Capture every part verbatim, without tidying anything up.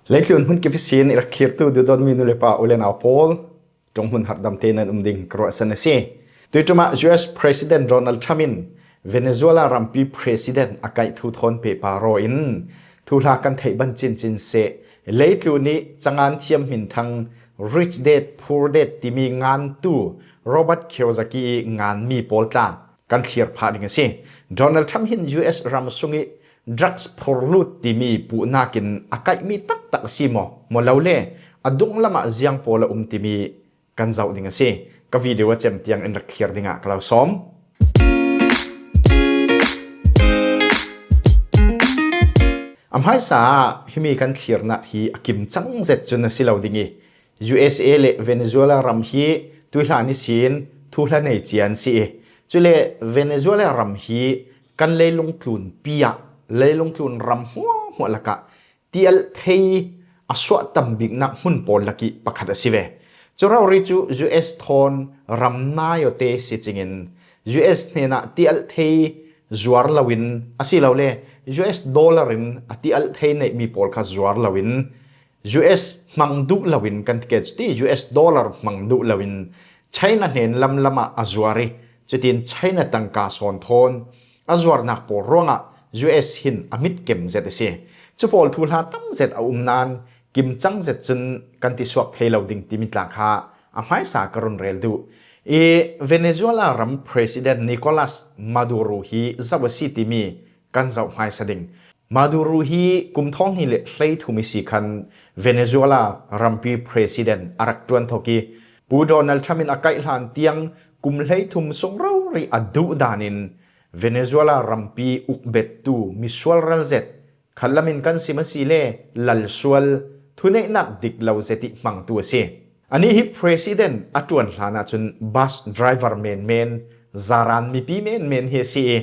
Leitlun hmun kipi sin i rak thlirtu duhdawtmi nu le pa u le nau pawl, ṭong hmun harhdam tein nan um ding ka ruahsan a si. Tuiṭumah U S President Donald Trump in Venezuela rampi President a kaih thu thawn pehpar aw in thuhla kan theih ban cincin seh, leitlun i cangan thiam hminthang Rich Dad Poor Dad timi ngantu Robert Kiyosaki i nganmi pawl tla kan thlir phah ding a si. Donald Trump hin U S ram sung i drugs phurlut timi puhnak in a kaihmi taktak a si maw, maw lo le a dunglam ah ziang pawl a um timi kan zoh ding a si. Ka video a cem tiang in rak thlir dingah ka lo sawm. A hmaisa ah himi kan thlirnak hi a kim cang zet cun a si lo ding i, U S A le Venezuela ram hi tuihlan ihsin thuhla nei cia an si i, cule Venezuela ram hi kan leilung tlunpi ah, leilung tlun ram hmuahhmuah lakah tialh thei a suahtam biknak hmun pawl lak i pakhat a si ve. Cu rori cu U S thawn ram naiote si cingin U S hnenah tialh thei zuar loin asilole U S dollar in a tialh thei neihmi pawl kha zuar loin U S hmang duh loin kan ti ke cuti, U S dollar hmang duh loin China hnen lamlam ah a zuar i, cutin China tangka sawn thawn a zuarnak pawl ruangah U S hin a mitkem zet a si. Cu pawl thuhla tam zet a um nain kim cang zet cun kan ti suak thei lo ding timi tla kha a hmaisa ka run rel duh i, Venezuela ram President Nicolas Maduro hi zo a si timi kan zoh hmaisa ding. Maduro hi kum thawng hnih le hleithum ihsi khan Venezuela rampi President a rak ṭuan thawk i, Pu Donald Trump in a kaih hlan tiang kum hleithum sung rori a duh danin Venezuela rampi ukbettu misual ralzet, khatlam in kan sim a si le lalsual, thuneihnak dik lo zet i hmangtu a si. Anih hi President a ṭuan hlan ahcun bus driver menmen, zaran mipi menmen hi a si i,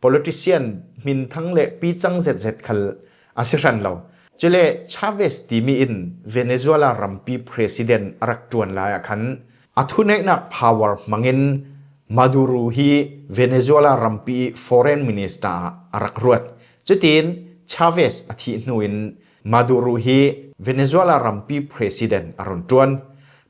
politician hminthang le picang zetzet khal a si hran lo. Cule Chavez timi in Venezuela rampi President a rak ṭuan lai ah khan a thuneihnak power hmangin Maduro hi Venezuela rampi Foreign Minister ah a rak ruat. Cutin Chavez a thih hnu in Maduro hi Venezuela rampi President a run ṭuan.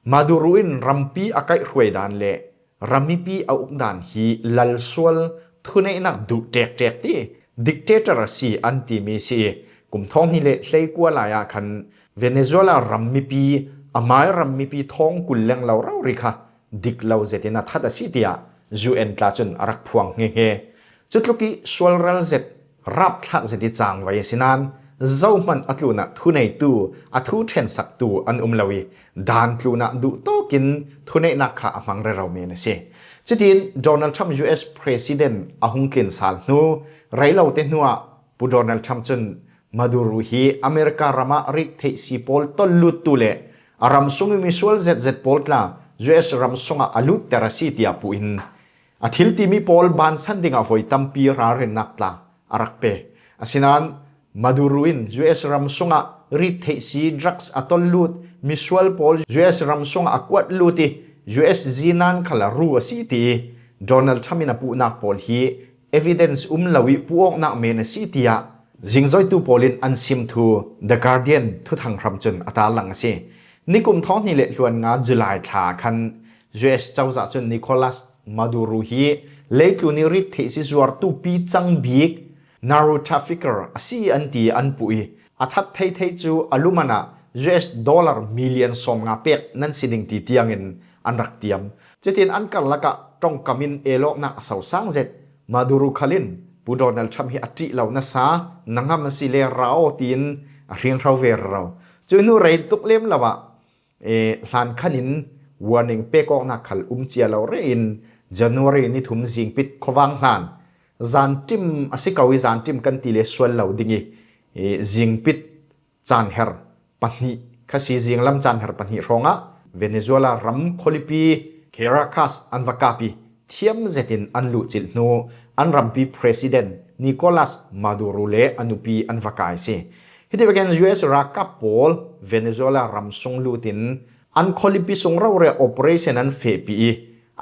Maduro in rampi a kaih hruai dan le ram mipi a uk dan hi lalsual, thuneihnak duh ṭekṭek ti dictator a si an timi si i, kum thawng hnih le hleikua lai ah khan Venezuela ram mipi, amai ram mipi thawng kul leng lo rori kha dik lo zetin a that a si tiah U N tla cun a rak phuang hngehnge. Cutluk i sual ralzet, rapthlak zet i cangvai a si nain, zohmanh a tlunah thuneitu, a thu ṭhensaktu an um lo i, dan tlunah duhtawkin thuneihnak kha a hmang rero men a si. Cutin Donald Trump U S President a hung tlinsal hnu, rei lote hnuah Pu Donald Trump cun Maduro hi America ramah rit theih si pawl tolluttu le a ram sung i misual zetzet pawl tla U S ram sungah a lutter a si tiah puh in a thil timi pawl bansan dingah voi tampi ralrinnak tla a rak pe. Asinain Maduro in U S ram sungah rit theih si drugs a tollut, misual pawl U S ram sungah a kuat lut i U S zinan khal a ru a si ti i Donald Trump in a puhnak pawl hi evidence um lo i puawknak men a si tiah zingzoitu pawl in an sim thu The Guardian thuthang hram cun a tarlang a si. Nikum thawng hnih le hluan nga July thla khan U S cozah cun Nicolas Maduro hi leitlun i rit theih si zuartu pi cang bik narco trafficker a si an ti an puh i a that thei thei cu a luman ah U S dollar million sawm nga pek nan si ding ti tiangin an rak tiam. Cutin an karlak ah ṭongkam in elawknak a sosang zet. Maduro khal in Pu Donald Trump hi a ṭih lo nasa, na ngam a si le ra aw tiin a hringhro ve rero. Cu hnu rei tuk lem lo ah, eh, hlan khan in warning pek awknak khal um cia lo re in January ni thum zingpit khuavang hlan, zanṭim a si ko i zanṭim kan ti le sual lo ding i, eh, zingpit caan her pahnih, khasi zinglam caan her pahnih hrawngah Venezuela ram khualipi Caracas an va kap i thiam zetin an luhcilh hnu an rampi President Nicolas Maduro le a nupi an va kai si. Hiti vekin U S ralkap pawl Venezuela ram sung lutin an khualipi sung rori operation an fehpi i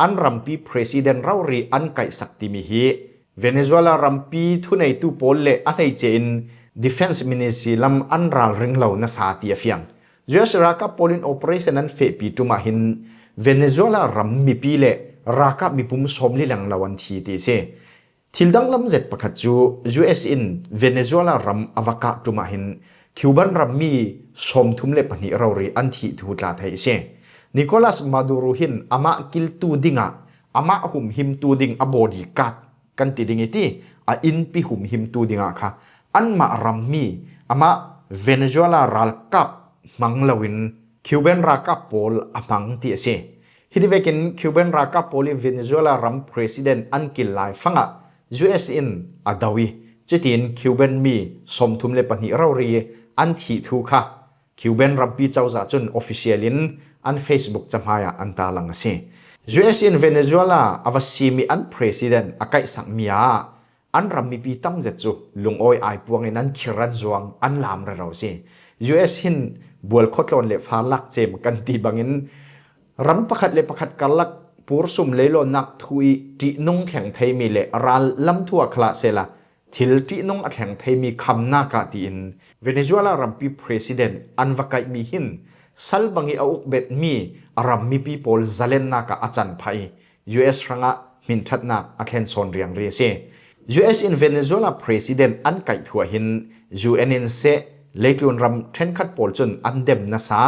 an rampi President rori an kaihsak timi hi Venezuela rampi thuneitu pawl le a hleice in Defense Ministry lam an ralring lo nasa ti a fiang. U S ralkap pawl in operation an fehpi ṭum ah hin Venezuela ram mipi le ralkap mipum sawmli leng lo an thi ti a si. Thil danglam zet pakhat cu U S in Venezuela ram a va kah ṭum ah hin Cuban ram mi sawmthum le pahnih rori an thih thu tla theih a si. Nicolas Maduro hin amah kiltu dingah, amah humhimtu ding a bodyguard kan ti ding i ti, a innpi humhimtu dingah kha anmah ram mi, amah Venezuela ralkap hmang loin Cuban ralkap pawl a hmang ti a si. Hiti vekin Cuban ralkap pawl i Venezuela ram president an kil lai fangah U S in a do i, cutin Cuban mi sawmthum le pahnih rori an thih thu kha Cuban rampi cozah cun official in an Facebook cahmai ah an tarlang a si. U S in Venezuela a va simi an president a kaihsakmi ah an ram mipi tam zet cu lungawi ai puangin an khir an zuang, an lam rero a si. U S hin bual khawtlawn le farlak cem kan ti bangin ram pakhat le pakhat karlak pursum leilawnnak thu i ṭihnung thleng theimi le ral lam thu ah khalah sehla thil ṭihnung a thleng theimi khamnak ah tiin Venezuela rampi president an va kaihmi hin sal bang i a ukbetmi a ram mipi pawl zalennak ah a can phah i U S hrangah hminṭhatnak a thlen sawn riangri a si. U S in Venezuela president an kaih thu ah hin U N in seh, leitlun ram ṭhenkhat pawl cun an dem nasa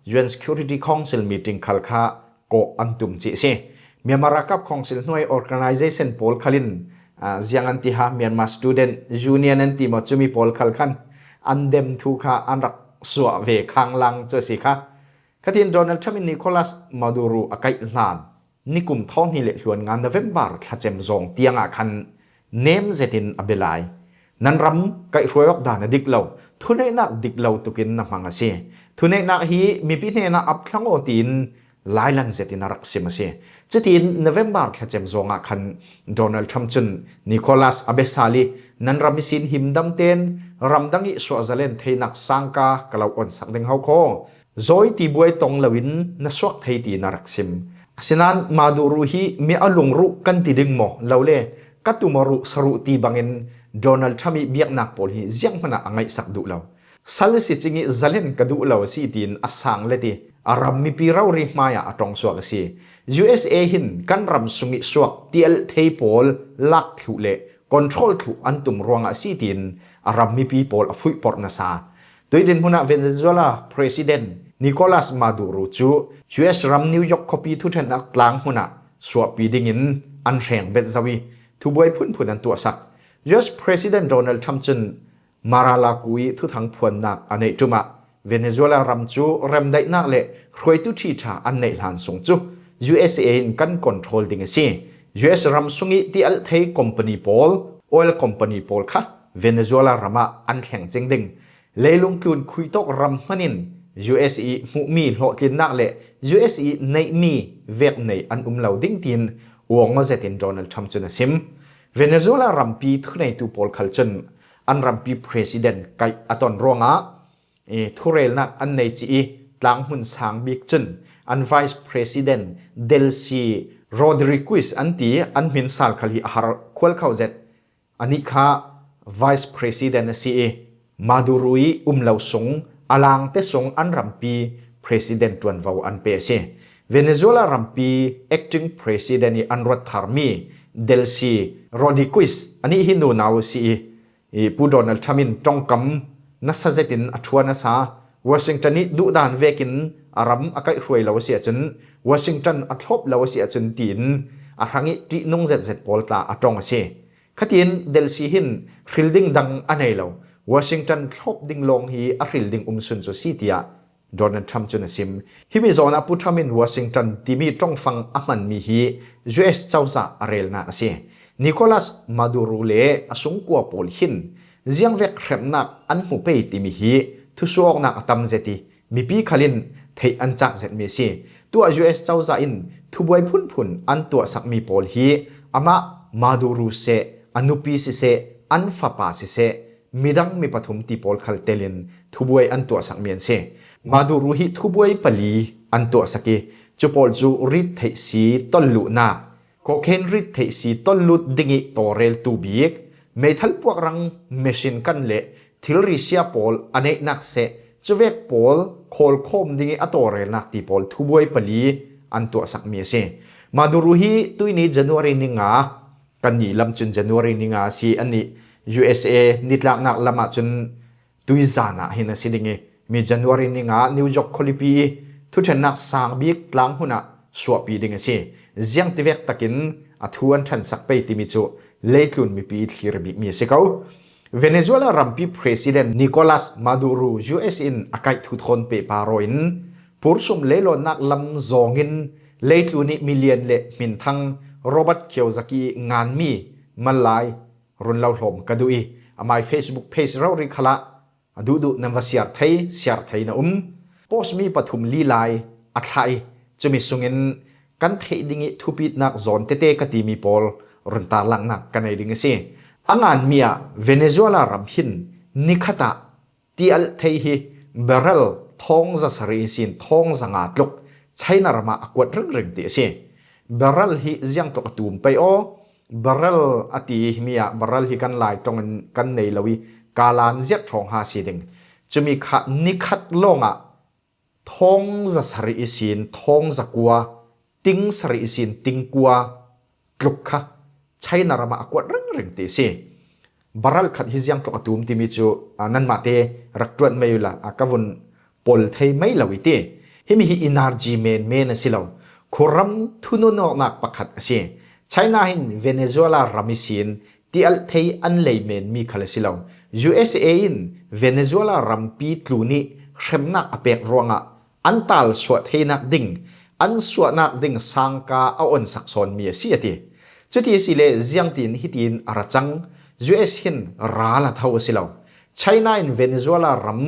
U N Security Council meeting khal kha kawh an tum cih a si. Myanmar ralkap council hnuai organization pawl khalin, ah, ziang an ti ha, Myanmar Student Union an ti maw, cumi pawl khal khan an dem thu kha an rak suah ve khanglang cu a si kha. Khatin Donald Trump in Nicolas Maduro a kaih hlan nikum thawng hnih le hluan nga November thlacem zawng tiangah khan nem zetin a bia lai. Nan ram kaihhruai awk dan a dik lo, thuneihnak dik lo tukin na hmang a si. Thuneihnak hi mipi hnenah ap thlang aw tiin lailan zetin a rak sim a si. Cutin November thlacem zawngah khan Donald Trump cun Nicolas a bia sal i, nan ram ihsin himdam tein ramdang i suahzalen theinak sangka ka lo onsak ding ho kho. Zawi tibuai tong loin na suak thei tiin a rak sim. Asinain Maduro hi mi a lungruh kan ti ding maw? Lo le, ka tum a ruh saruh ti bangin Donald Trump i biaknak pawl hi zianghman ah a ngaihsak duh lo. Sal si cing i zalen ka duh lo a si tiin a sang let i a ram mipi rori hmaiah a ṭong suak a si. U S A hin kan ram sung i suak tialh thei pawl lak thluh le control thluh an tum ruangah a si tiin a ram mipi pawl a fuihporh nasa. Tui dinhmun ah Venezuela President Nicolas Maduro cu U S ram New York khuapi thuṭhennak tlang hmun ah suahpi dingin an hreng bet zo i thubuai phunphun an tuahsak. U S President Donald Trump cun Mar-a-Lago i thuthang phuannak a neih ṭum ah Venezuela ram cu remdaihnak le hruaitu ṭhiṭha an neih hlan sung cu U S A in kan control ding a si. U S ram sung i tialh thei company pawl, oil company pawl kha Venezuela ram ah an thleng cing ding. Leilung tlun khuitawk ram hman in U S i hmuhmi hlawhtlinnak le U S i neihmi veknei an um lo ding tiin uang aw zetin Donald Trump cun a sim. Venezuela rampi thuneitu pawl khal cun an rampi president kaih a ton ruangah, eh, thurelnak an nei cih i tlanghmun sang bik cun an vice president Delcy Rodriguez an ti, an hmin sal khal hi a har khual kho zet. Anih kha vice president a si i Maduro i um lo sung, a langte sung an rampi president ṭuanvo an pe a si. Venezuela rampi acting president i an ruat tharmi Delcy Rodriguez anih hi nunau a si i, i Pu Donald Trump in ṭongkam nasa zetin a ṭhuan a sa. Washington i duhdan vekin a ram a kaihhruai lo a si ahcun, Washington a thlop lo a si ahcun tiin a hrang i ṭihnung zetzet pawl tla a ṭong a si. Khatin Delcy hin hril ding dang a nei lo, Washington thlop ding lawng hi a hril ding um sun cu a si, tiah Donald Trump cun a sim. Himi zawn ah Pu Trump in Washington timi ṭongfang a hmanmi hi U S cozah a relnak a si. Nicolas Maduro le a sungkua pawl hin ziangvek hremnak an hmu pei timi hi thusuah awknak a tam zet i mipi khal in theih an cak zetmi a si. Tuah U S cozah in thubuai phunphun an tuahsakmi pawl hi amah Maduro seh, a nupi siseh, an fapa siseh, midang mi pathum ti pawl khal telin thubuai an tuahsakmi an si. Maduro hi thubuai pali an tuahsak i, cu pawl cu rit theih si tolluhnak, cocaine rit theih si tollut ding i tawlreltu bik, meithal puak rang machine gun le thilrisia pawl a neihnak seh, cuvek pawl khawlkhawm ding i a tawlrelnak ti pawl thubuai pali an tuahsakmi a si. Maduro hi tuini January ni nga, kan ni lam cun January ni nga a si, an nih U S A nitlaknak lamah cun tuizan ah hin a si ding i, mi January ni nga New York khualipi i thuṭhennak sang bik tlang hmun ah suahpi ding a si. Ziangtivek takin a thu an ṭhansak pei timi cu leitlun mipi i thlir bikmi a si ko. Venezuela rampi President Nicolas Maduro U S in a kaih thu thawn pehpar aw in pursum leilawnnak lam zawngin leitlun i milian le hminthang Robert Kiyosaki i nganmi manlai run lo hlawm ka duh i, amai Facebook page rori khalah a duhduh nan va siar thei, siar thei na um. Post mi pathum li lai a thlah i, cumi sungin kan theih ding i thupitnak zawn tete ka timi pawl run tarlaknak ka nei ding a si. A nganmi ah Venezuela ram hin nikhat ah tialh thei hi barrel thawng zasarih ihsin thawng zanga tluk China ram ah a kuat ringring ti a si. Barrel hi ziangtluk a tum pei aw? Barrel a ti mi ah barrel hi kan Lai ṭongin kan nei lo i, kalan ziat ṭhawng ha si ding. Cumi kha nikhat lawngah thawng zasarih ihsin thawng zakua, ting sarih ihsin ting kua tluk kha China ram ah a kuat ringring ti a si. Barrel khat hi ziangtluk a tum timi cu, aa, nanmahte rak ṭuan mei uhla, aa, ka vun pol thei mei lo i ti. Himi hi energy menmen a si lo. Khuaram thununawknak pakhat a si. China hin Venezuela ram ihsin tialh thei an lei menmi khal a si lo. U S A in Venezuela rampi tlun i hremnak a pek ruangah an talsuah theinak ding, an suahnak ding sangka a onsak sawnmi a si a ti. Cuti asile ziangtin hitin a ra cang? U S hin ral a tho a si lo. China in Venezuela ram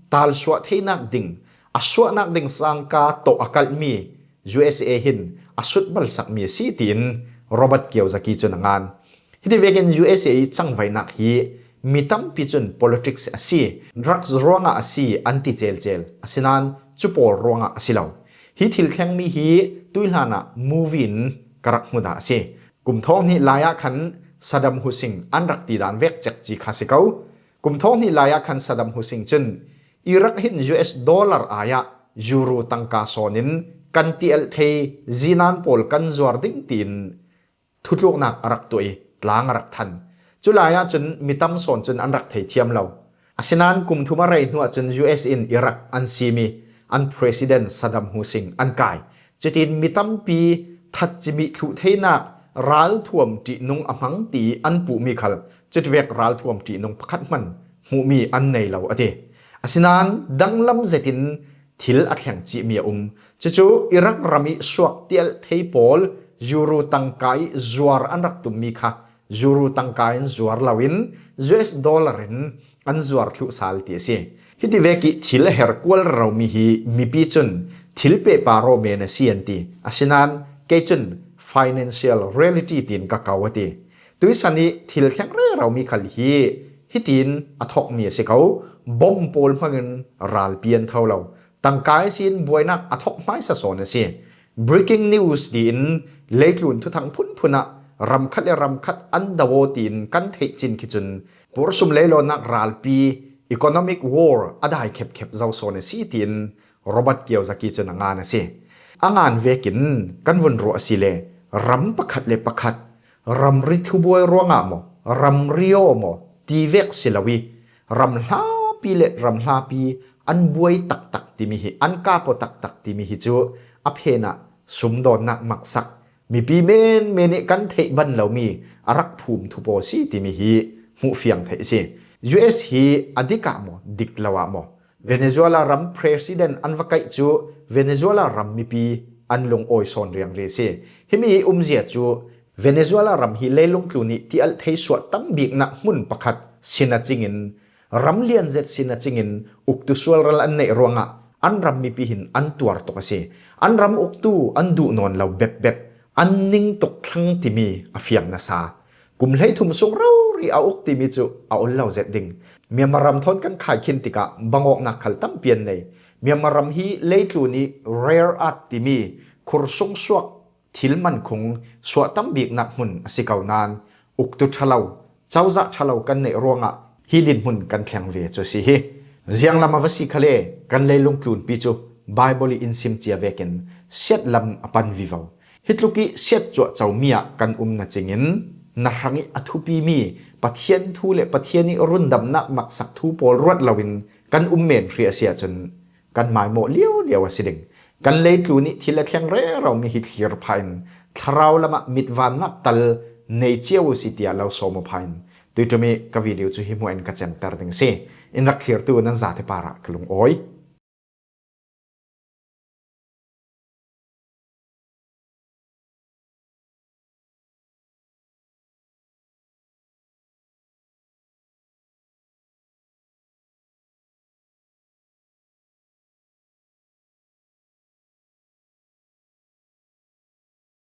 talsuah theinak ding, a suahnak ding sangka tawh a kalhmi U S A hin a sutbalsakmi a si tiin Robert Kiyosaki cun a ngan. Hiti vekin U S A i cangvaihnak hi mi tampi cun politics a si, drugs ruangah a si an ti celcel, asinain cu pawl ruangah a si lo. Hi thil thlengmi hi tuihlan ah movie in ka rak hmu dah a si. Kum thawng hnih lai ah khan Saddam Hussein an rak ti dan vek cekci kha si ko. Kum thawng hnih lai ah khan Saddam Hussein cun Iraq hin U S dollar ai ah euro tangka sawn in kan tialh thei zinan pawl kan zuar ding tiin thutluknak a rak tuah i tlang a rak than. Culai ah cun mi tam sawn cun an rak thei thiam lo. Asinain kum thum a rei hnu ah cun U S in Iraq an simi an President Saddam Hussein an kai. Cutin mi tampi that cimih thluh theinak ralthuam ṭihnung a hmang ti an puhmi khal cutivek ralthuam ṭihnung pakhat hman hmuhmi an nei lo a ti. Asinain danglam zetin thil a thleng cihmi a um. Cucu Iraq ram i suak tialh thei pawl euro tangka i zuar an rak tummi kha euro tangka in zuar loin U S dollar in an zuar thluh sal ti a si. Hiti vek i thil a her kual reromi hi mipi cun thil pehpar aw men a si an ti. Asinain kei cun financial reality tiin ka ko a ti. Tuisan i thil thleng reromi khal hi hitin a thawkmi a si ko. Bom pawl hmangin ralpi an tho lo. Tangka ihsin buainak a thawk hmaisa sawn a si. Breaking news tiin leitlun thuthang phunphun ah ram khat le ram khat an do aw tiin kan theih cin khi cun pursum leilawnnak ralpi, economic war, a dai khepkhep zo sawn a si tiin Robert Kiyosaki cun a ngan a si. A ngan vekin kan vun ruah a si le ram pakhat le pakhat ramri thubuai ruangah maw, ramri aw maw ti vek si lo i, ram hlapi le ram hlapi an buai taktak timi hi, an kap aw taktak timi hi cu a phen ah sumdawnnak maksak, mipi menmen i kan theih ban lomi a rak phum thup aw si timi hi hmuh fiang theih a si. U S hi a dik ah maw, dik lo ah maw, Venezuela ram president an va kaih cu Venezuela ram mipi an lungawi sawn riangri a si. Himi umzia cu Venezuela ram hi leilung tlun i tialh thei suah tam biknak hmun pakhat sin a cingin, ram lian zet sin a cingin uktu sualral an neih ruangah an ram mipi hin an tuar tuk a si. An ram uktu an duh nawn lo bepbep, an ning tuk thlang timi a fiang nasa. Kum hleithum sung rori a uk timi cu a ol lo zet ding. Myanmar ram thawn kan khai khin tikah bangawknak khal tampi an nei. Myanmar ram hi leitlun i rare earth timi khur sung suak thil mankhung suah tam biknak hmun a si ko nain uktu ṭha lo, cozah ṭha lo kan neih ruangah Hi dinhmun kan thleng ve cu a si hi. Zianglam a va si khale, kan leilung tlunpi cu Bible i in sim cia vekin siat lam a pan vivo. Hi tluk i siat cuahco mi ah kan um na cingin na hrang i a thupimi Pathian thu le Pathian i rundamnak maksak thu pawl ruat loin kan um men hri a si ahcun kan maimawh liau liau a si ding. Kan leitlun i thil a thleng rero mi hi thlir pha in thlarau lamah mitvannak tal nei cio u si tiah lo sawm u pha in tuiṭum i ka video cu hi hmuah in ka cemter ding si. In rak thlirtu nan zate parah ka lungawi.